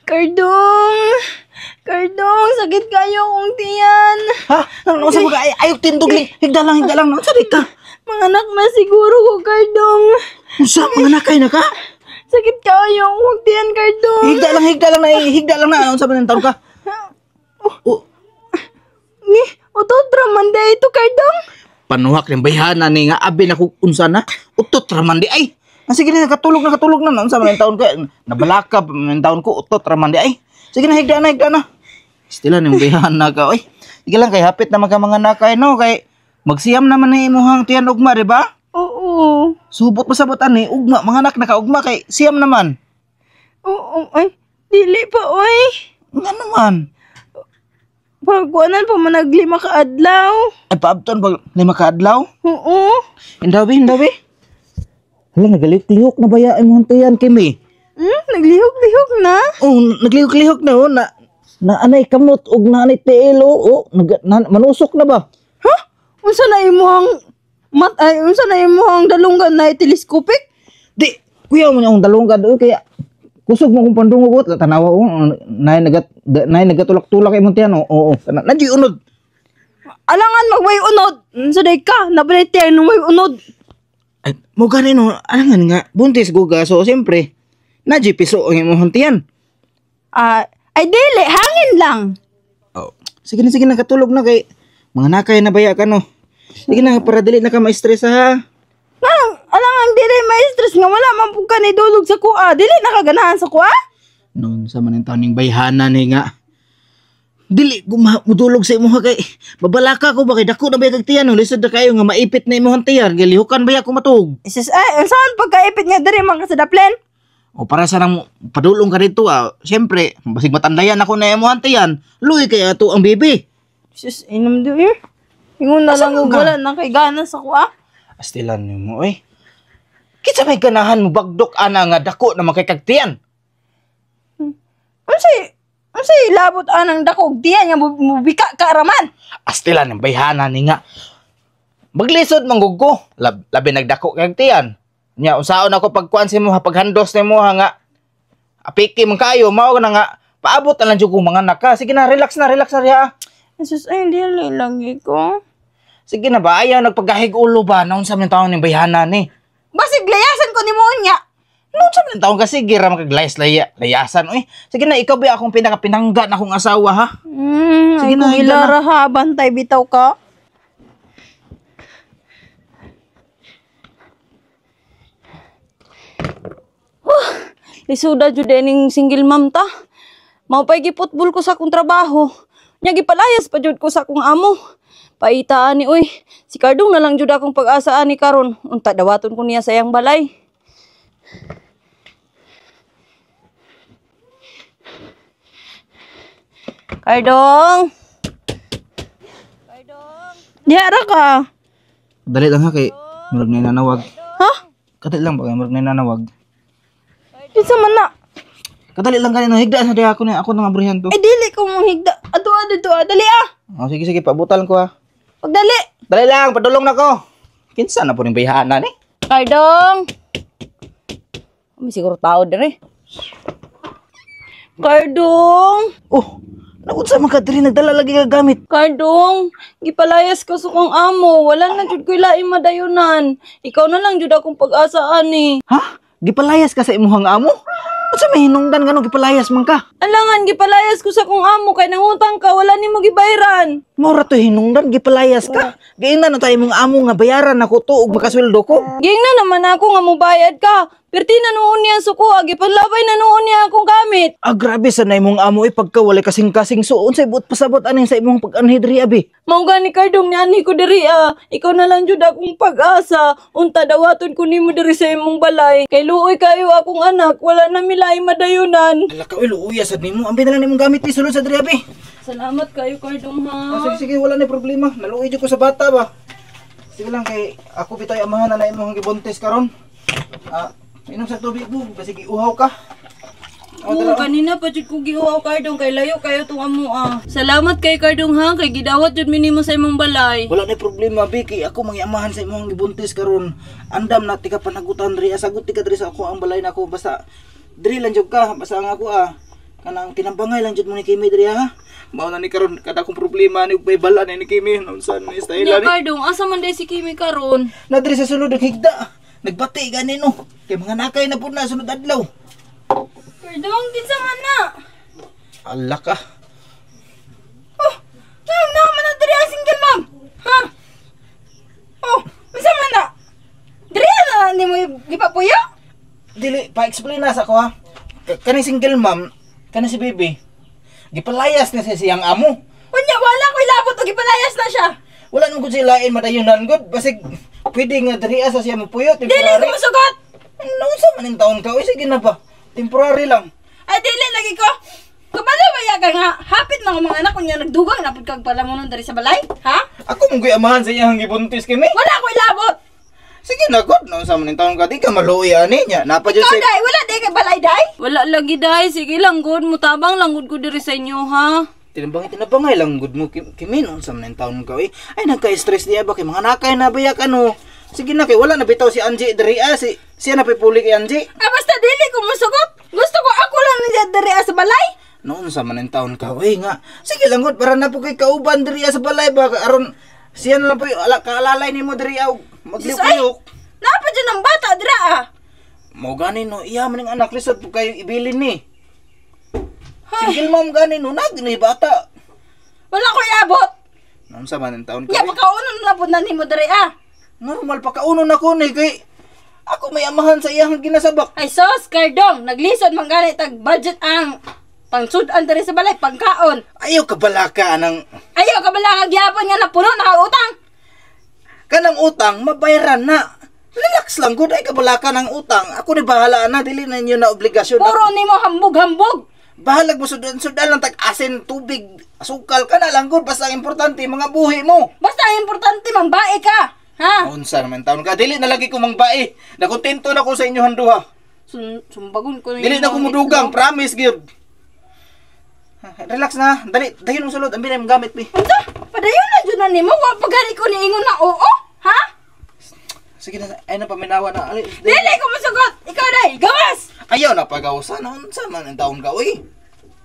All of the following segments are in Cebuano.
Kardong! Kardong, sakit kayo kong tiyan. Ha? Ano sa mga ay ayok tindog ling. Higda lang, higda lang. Unsa di ka? Manganak na siguro ko, Kardong. Unsa mga nakay na ka? Sakit kayo kong tiyan, Kardong. Higda lang na, higda lang na. Unsa man ang taon ka? Oh, Ni, utot raman da ito, Kardong. Panuhak ng bayhana ni nga abi na kung unsa na. Utot raman di ay. Ah, sige na, nakatulog, nakatulog na. Unsa man ang taon ka? Nabalaka pa man ang taon ko, utot raman di ay. Sige na, higda na, higda na. Stila ni bayhana ka, oy. Sige lang kay hapit na magka mga nakay no kay magsiyam naman na imuhang tiyan ugma, di ba? Oo. Subot pa sabot ani ugma, mga anak nakaugma kay siyam naman. Oo, ay. Dili pa, oy. Nga naman. Pagkuanan pa man naglima ka adlaw. Ay paabton pag 5 ka adlaw. Oo. Hindawi, hindawi. Hala, nagalihok-lihok na baya imong tiyan, Kimi. Naglihok-lihok na? Oh, naglihok-lihok na oh, na naanay kamot og naanay tiil oh, oh manusok na ba? Ha? Unsa na imong mat ay unsa na imong dalunggan na telescopic? Di, kuya mo niya akong dalunggan oh, kaya kusog mo kong pandungog oh, tanawa oh, naay nagatulak-tulak imong tiyan oh. Oo, oh, nandiyo unod. Alangan magway unod. Unsa day ka? Nabalay tiyan nung way unod. Ay, mo gani no, alangan nga buntis guga, so siyempre nadyo piso ang imong tiyan. Ah, ay dili, hangin lang. Oh. Sige na, sige na, katulog na kay mga nakay na baya ka no. Sige na, para dili na ka ma-stress ha. Nga, alangan dili ma-stress nga wala man pud ka ni dulog sa kuha. Dili na ka ganahan sa kuha? Noon sa man ang taon ning bayhana ni nga. Dili ko mudulog sa imuha kay babalaka ko ba kay dako na ba kag tiyan no, lisod na kayo nga maipit na imong tiyan, gilihukan ba ako matug. Isus, ay, unsaon pagkaipit nga diri man ka sa daplen? O para sa nang padulong ka dito ah, siyempre basig matandayan ako na imong tiyan, luoy kay ato ang bibi. Sus, inom do eh. Ingon na Asa lang man ka? wala na kay gana sa kuha. Astilan nimo oy. Kinsa may ganahan mo bagdok ana nga dako na man kay kag tiyan? Unsay labot anang dako og tiyan nga mubika ka raman? Astilan ng bayhana ni nga. Maglisod manggug ko. Labi nagdako kag tiyan. Nya unsaon ako pagkuan sa imo paghandos nimo ha nga apiki man kayo mao na nga paabot na lang jud kong mga naka. Sige na, relax na riha. Sus, ay dili lagi ko. Sige na ba, ayaw nagpagahig ulo ba naunsa man taon ning bayhana ni. Basig layasan ko nimo unya. Naunsa man taon kasi gira makaglayas layasan oy. Sige na, ikaw ba akong pinakapinangga na akong asawa ha? Sige Sige na, na, higda na. ilara ha, bantay bitaw ka. Lisuda jud ning single mom ta. Mao pay giputbol ko sa akong trabaho. Nya gipalayas pa jud ko sa akong amo. Paita ani oy. Si Cardong na lang jud akong pag-asa ani karon. Unta dawaton ko niya sa iyang balay. Cardong! Diha ra ka. Dali lang ha kay murag na nanawag. Ha? Kadali lang ba kay murag na nanawag. Kinsa man na? Kadali lang kanino higda sa diha ako na ako nang abrihan to. Ay dili ko mong higda. Ato dito, dali ah. Oh, sige sige pabutan ko ha. Pagdali. Dali lang, padulong na ko. Kinsa na po ning bayhana ni? Cardong! May siguro tao dire. Cardong! Oh, naunsa man ka diri nagdala lagi ka gamit. Cardong, gipalayas ko sa kong amo. Wala na jud ko'y laing madayunan. Ikaw na lang jud akong pag-asa ani. Ha? Gipalayas ka sa imuhang amo? Unsa may hinungdan ngano gipalayas man ka? Alangan, gipalayas ko sa kong amo kay nangutang ka, wala nimo gibayran. Mora to hinungdan gipalayas ka. Giingnan na tayo imong amo nga bayaran nako to ug makasweldo ko. Giingnan naman ako nga mobayad ka. Perti na noon niya ang suko, gipanlabay na noon niya akong gamit. Ah, grabe sa na imong amo eh, pagka walay kasing-kasing. So, unsay buot pasabot aning sa imong pag-anhi diri abi? Mao gani Cardong nianhi ko diri ah. Ikaw na lang jud akong pag-asa. Unta dawaton ko nimo diri sa imong balay. Kay luoy kayo akong anak, wala na milay madayunan. Ala ka, uy, luuya sad nimo. Ambi na lang nimong gamit ni sulod sa diri abi. Salamat kayo Cardong ha. Ah, sige sige, wala na problema. Naluoy jud ko sa bata ba. Sige lang kay ako bitay amahan na na imong gibuntis karon. Ah, inom sa tubig mo, basig iuhaw ka. Oh, Oo, kanina pa jud ko giuhaw Cardong kay layo kayo tong amo ah. Salamat kay Cardong ha, kay gidawat jud minimo sa imong balay. Wala na problema, Vicky. Ako mangiamahan sa imong gibuntis karon. Andam na tika panagutan diri, sagot tika diri sa ako ang balay nako basta Diri lang jud ka basta ang ako ah. Kanang tinambangay lang jud mo ni Kimi diri ha. Mao na ni karon kada akong problema ni ug bala ni Kimi unsa ni style Nya ni. Kardong, asa man day si Kimi karon? Na diri sa sulod naghigda. Nagbati gani no. Kay mga nakay na pud na sunod adlaw. Kardong, kinsa man na? Ala ka. Oh, na na man na diri ang single mom. Ha? Oh, unsa man na? Diri na nimo gipapuyo? Dili pa-explain na sa ako ha. Kaning single mom, kaning si baby. Gipalayas na siya siyang amo. Unya wala ko'y labot og gipalayas na siya. Wala naman gud siya lain madayunan gud basig pwede nga diri sa siya mopuyo Dili ko temporary. musugot. Ano unsa man ning taon ka? Uy, sige na ba? Temporary lang. Ay dili lagi ko. Kabalo ba ya ka nga hapit na ang mga anak unya nagdugang na pud kag palamunon diri sa balay? Ha? Ako mong amahan sa iyang gibuntis kami. Wala ko'y labot. Sige na gud, no unsa man ning taon ka di ka maluoy ani nya. Napa jud Ikaw si day, wala day kay balay day. Wala lagi day, sige lang gud, mutabang lang gud ko diri sa inyo ha. Tinabangay tinabangay lang gud mo kimi no unsa man ning taon ka uy. Ay nagka-stress diya ba kay mga nakay na bayak ano. Sige na kay wala na bitaw si Angie diri ah si siya na pipuli kay Angie. Ah, basta dili ko musugot. Gusto ko ako lang niya diri sa balay. No unsa man ning taon ka uy nga. Sige lang gud para na po kay kauban diri ah, sa balay ba aron siya na lang po yung ala, kaalalay nimo diri ah, magliyok-liyok. Napa dyan ang bata dira ah. Mao gani no, iya man ning anak lisod po kayo ibilin ni. Single mom gani no, nag ni bata. Wala ko'y abot. Unsa man ning taon ka? Nya uy? pakaunon na pud na nimo diri ah. Normal pa kauno na ko ni kay ako may amahan sa iyang ginasabak. Ay sos, Kardong, naglisod man gani tag budget ang pangsud-an diri sa balay, pagkaon. Ayaw ka balaka anang Ayaw ka bala kagyapon nga napuno na kag utang. kanang utang mabayaran na. Relax lang gud ay kabalaka ng utang. Ako ni bahala na dili na inyo na obligasyon. Puro nimo hambog-hambog. Bahalag mo sudan-sudan lang tag asin, tubig, asukal ka na lang gud basta ang importante mga buhi mo. Basta ang importante mangbae ka. Ha? Unsa naman taon ka dili na lagi ko mangbae. Nakontento na ko sa inyohan duha. Sumbagon ko na Dili na ko mudugang, promise gyud. Relax na, dali, dayon mo sulod, ang binay mong gamit bi. Unsa? Padayon na jud na nimo, wa pa gani ko niingon na oo, ha? Sige na, ay na paminawa na. Ali, Dili ko musugot. Ikaw day, gawas. Ayaw na pagawsa na unsa man ang taon ka uy.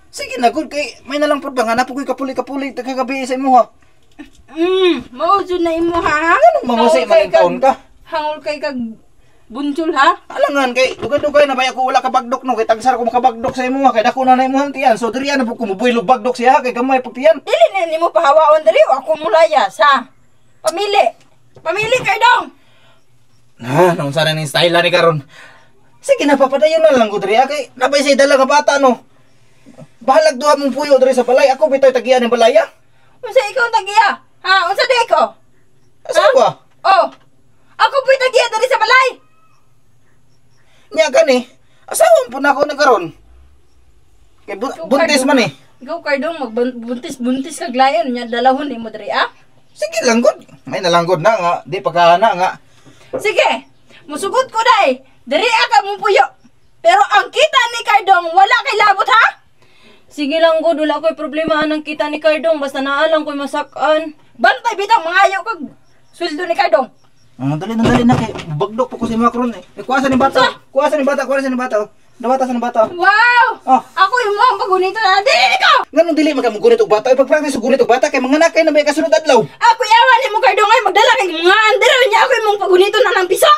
Sige na gud kay may nalang pud ba nga napo ko'y kapuli-kapuli kagabi sa imuha. Mao jud na imo ha. Anong mangusi man ang taon ka? Hangol kay kag buntol ha. Alangan kay dugay-dugay na bay ako wala ka bagdok no kay tagsar ko makabagdok sa imuha kay dako na na imuhang tiyan. So diri na pud ko mubuylog bagdok siya kay gamay pag tiyan. Dili na nimo pahawaon diri o ako mulayas ha. Pamili. Pamili kay dong. Ha, naunsa na ning style ni karon. Sige na papadayon na lang ko diri kay nabay say dala nga bata no. Bahalag duha mong puyo diri sa balay ako bitaw tagian ng balaya. Unsa ikaw ang tagiya? Ha, unsa di ko? Asawa. Oh. Ako po'y tagiya diri sa balay. Nya gani. Asawa po na ako na karon. Kay buntis man eh. Ikaw Kardong, magbuntis-buntis kag layon nya dalahon nimo diri ah. Sige lang gud. May nalanggod na nga, di pagkahana nga. Sige, musugot ko day. Diri ka mong puyo. Pero ang kita ni Kardong wala kay labot ha. Sige lang gud, wala ko'y problema anang kita ni Kardong basta naa lang ko'y masakan. Bantay bitaw mangayo kag sweldo ni Kardong. Ah, dali na kay bagdok po ko sa mga karon eh. Kuha sa ni bata. Kuha sa ni bata, kuha sa ni bata. Dawata sa ni bata. Wow! Oh. Ako yung mga pagunito na dili ko. Nganong dili man ka mogunit og bata? Pag-practice og gunit og bata kay mga nakay na may kasunod adlaw. Ako yawa ni mo Kardong ay magdala kay mga andero niya ako yung mong pagunito na ng piso.